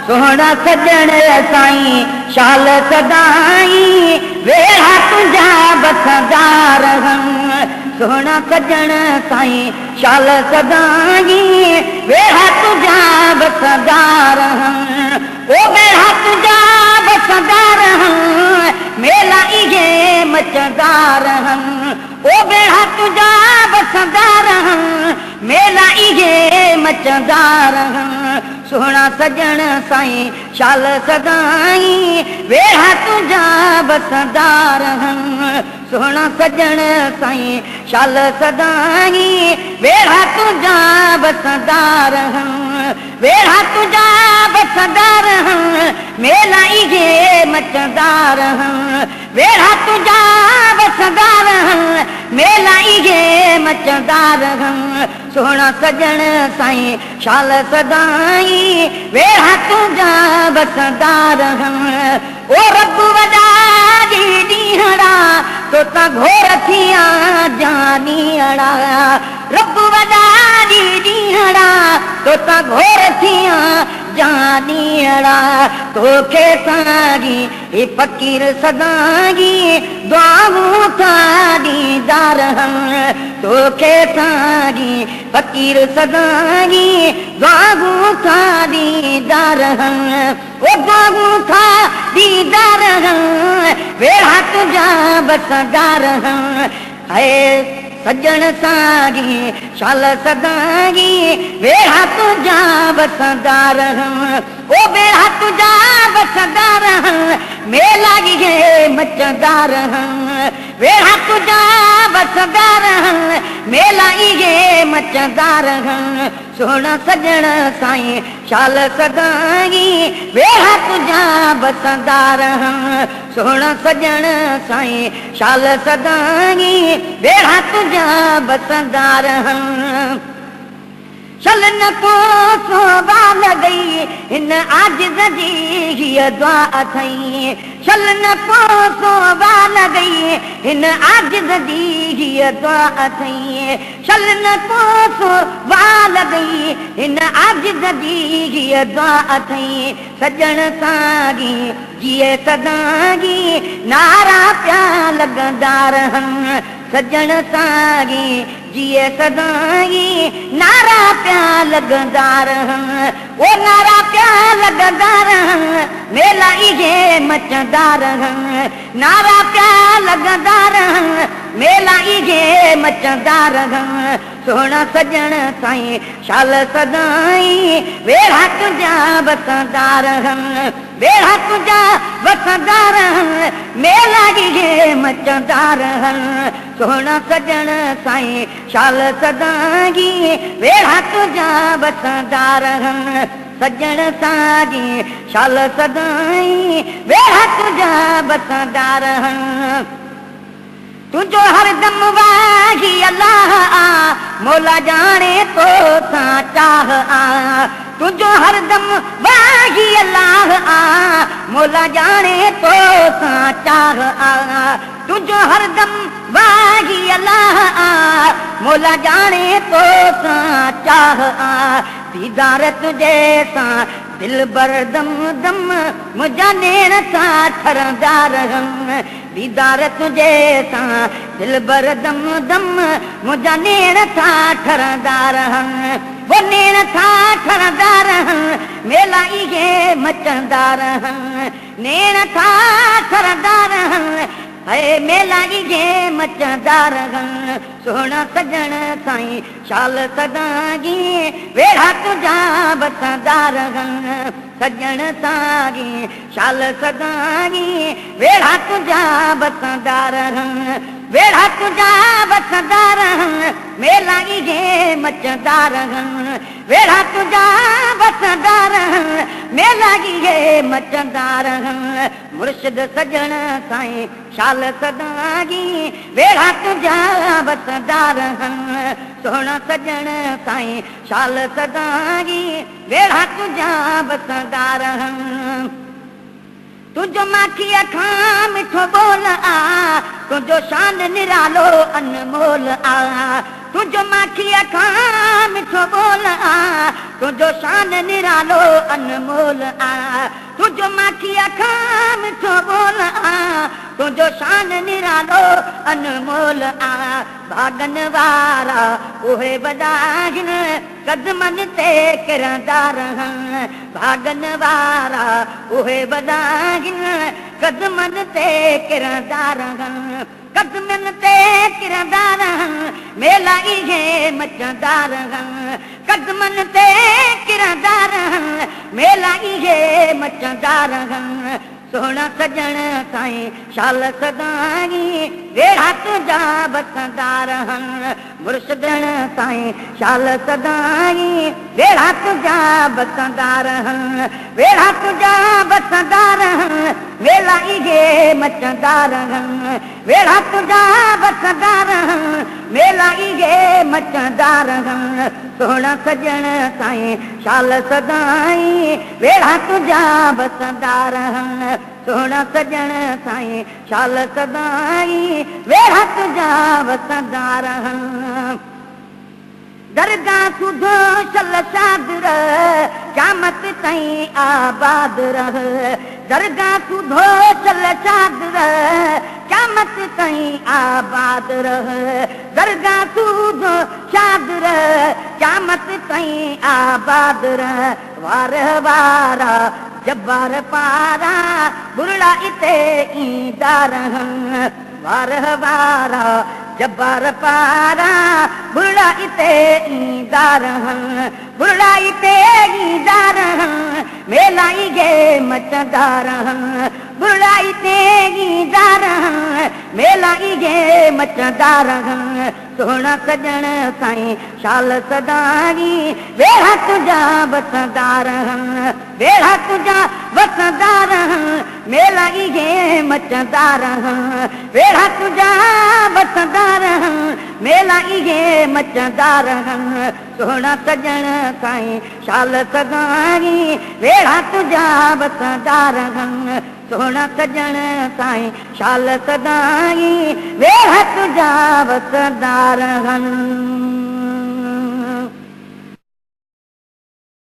سهڻا سڄڻ سائين شال سدائين ويڙها تنهنجا وسندا رهن. سهڻا سڄڻ سائين شال سدائين ويڙها تنهنجا وسندا رهن. او ويڙها تنهنجا وسندا رهن، ميلا اهي مچندا رهن. او ويڙها تنهنجا وسندا رهن، ميلا اهي مچندا رهن. سهڻا سڄڻ سائين شال سدائين ويڙها تنهنجا وسندا رهن. سهڻا سڄڻ سائين شال سدائين ويڙها تنهنجا وسندا رهن. ويڙها تنهنجا وسندا رهن، ميلا اهي مچندا رهن. ويڙها تنهنجا وسندا رهن، ميلا اهي مچندا رهن. سهڻا سڄڻ سائين شال سدائين ويڙها تنهنجا وسندا رهن. او رب وڏا جي ڏينهڙا تو تان گهور ٿيا جانيئڙا. رب وڏا جي ڏينهڙا تو تان گهور ٿيا جانيئڙا. توکي ساڳي هي فقير سدائين دعائون ٿا ڏيندا رهن. توکي ساڳي فقير سدائين دعائون ٿا ڏيندا رهن. او دعائون ٿا ڏيندا رهن، ويڙها تنهنجا وسندا رهن. هي سڄڻ ساڳي شال سدائين ويڙها تنهنجا وسندا رهن. او ويڙها تنهنجا وسندا رهن، ميلا اهي مچندا رهن. ويڙها تنهنجا وسندا رهن، ميلا اهي مچندا رهن. سهڻا سڄڻ سائين شال سدائين ويڙها تنهنجا وسندا رهن. سهڻا سڄڻ سائين شال سدائين ويڙها تنهنجا وسندا رهن. شل نه ڪو سوال گئي هن عاجز جي هيءَ دعا اٿئي. شل نه ڪو سوال گئي هن عاجز جي هيءَ دعا اٿئي. شل نه ڪو سوال گئي هن عاجز جي هيءَ دعا اٿئي. سڄڻ ساڳي جيئي سدائين نعرا پيا لڳندا رهن. سڄڻ ساڳي جيئي سدائين نعرا پيا لڳندا رهن. او نعرا پيا لڳندا رهن، ميلا اهي مچندا رهن. نعرا پيا لڳندا رهن، ميلا اهي مچندا رهن. سهڻا سڄڻ سائين شال سدائين ويڙها تنهنجا وسندا رهن. ويڙها تنهنجا وسندا رهن، ميلا اهي مچندا رهن. سهڻا سڄڻ سائين شال سدائين ويڙها تنهنجا وسندا رهن. سڄڻ ساڳي شال سدائين ويڙها تنهنجا وسندا رهن. تنهنجو هردم واهي الله آ، مولا ڄاڻي تو سان چاهه آ. تنهنجو هردم واهي الله آ، مولا ڄاڻي تو سان چاهه آ. تنهنجو هردم واهي الله آ، مولا ڄاڻي تو سان چاهه آ. ديدار تنهنجي سان دل بردم دم منهنجا نيڻ ٿا ٺرندا رهن. ديدار تنهنجي سان دل بردم دم منهنجا نيڻ ٿا ٺرندا رهن. او نيڻ ٿا ٺرندا رهن، ميلا اهي مچندا رهن. نيڻ ٿا ٺرندا رهن، هي ميلا اهي مچندا رهن. سهڻا سڄڻ سائين شال سدائين ويڙها تنهنجا وسندا رهن. سڄڻ ساڳي شال سدائين ويڙها تنهنجا وسندا رهن. ويڙها تنهنجا وسندا رهن، ميلا اهي مچندا رهن. ويڙها تنهنجا وسندا رهن، ميلا اهي مچندا رهن. مرشد سڄڻ سائين شال سدائين ويڙها تنهنجا وسندا رهن. سهڻا سڄڻ سائين شال سدائين ويڙها تنهنجا وسندا رهن. تنهنجو ماکيءَ کان مٺو ٻول آ، تنهنجو شان نرالو انمول آ. تنهنجو ماکيءَ کان مٺو ٻول تنهنجو شان نرالو انمول آ. تنهنجو ماکيءَ کان مٺو ٻول آ، تنهنجو شان نرالو انمول آ. ڀاڳن وارا اهي وڏا آهن، قدمن تي ڪرندا رهن. ڀاڳن وارا اهي وڏا آهن، قدمن تي ڪرندا رهن. قدمن تي ڪرندا رهن، ميلا اهي مچندا رهن. قدمن تي ڪرندا رهن، ميلا اهي مچندا رهن. سهڻا سڄڻ سائين شال سدائين، ويڙها تنهنجا وسندا رهن. مرشدڻ سائين شال سدائين، ويڙها تنهنجا وسندا رهن. ويڙها تنهنجا وسندا رهن، ميلا اهي مچندا رهن. ويڙها تنهنجا وسندا رهن، ميلا اهي مچندا رهن. سهڻا سڄڻ سائين شال سدائين، ويڙها تنهنجا وسندا رهن. سهڻا سڄڻ سائين شال سدائين، ويڙها تنهنجا وسندا رهن. درگاهه سڌو شل شاد رهه، قيامت تائين آباد رهه. درگاهه سڌو شل شاد رهه، قيامت تائين آباد رهه. درگاهه سڌو شاد رهه، قيامت تائين آباد رهه. وار وارا جبار پارا، برڙا اتي ايندا رهن. وار وارا جبار پارا، برڙا اتي ايندا رهن. برڙا اتي ايندا رهن، ميلا اهي مچندا رهن. برڙا اتي ايندا رهن، ميلا اهي مچندا رهن. سهڻا سڄڻ سائين شال سدائين، ويڙها تنهنجا وسندا رهن. ويڙها تنهنجا وسندا رهن، ميلا اهي مچندا رهن. ويڙها تنهنجا وسندا رهن، ميلا اهي مچندا رهن. سهڻا سڄڻ سائين شال سدائين، ويڙها تنهنجا وسندا رهن. سهڻا سڄڻ سائين شال سدائين، ويڙها تنهنجا وسندا رهن.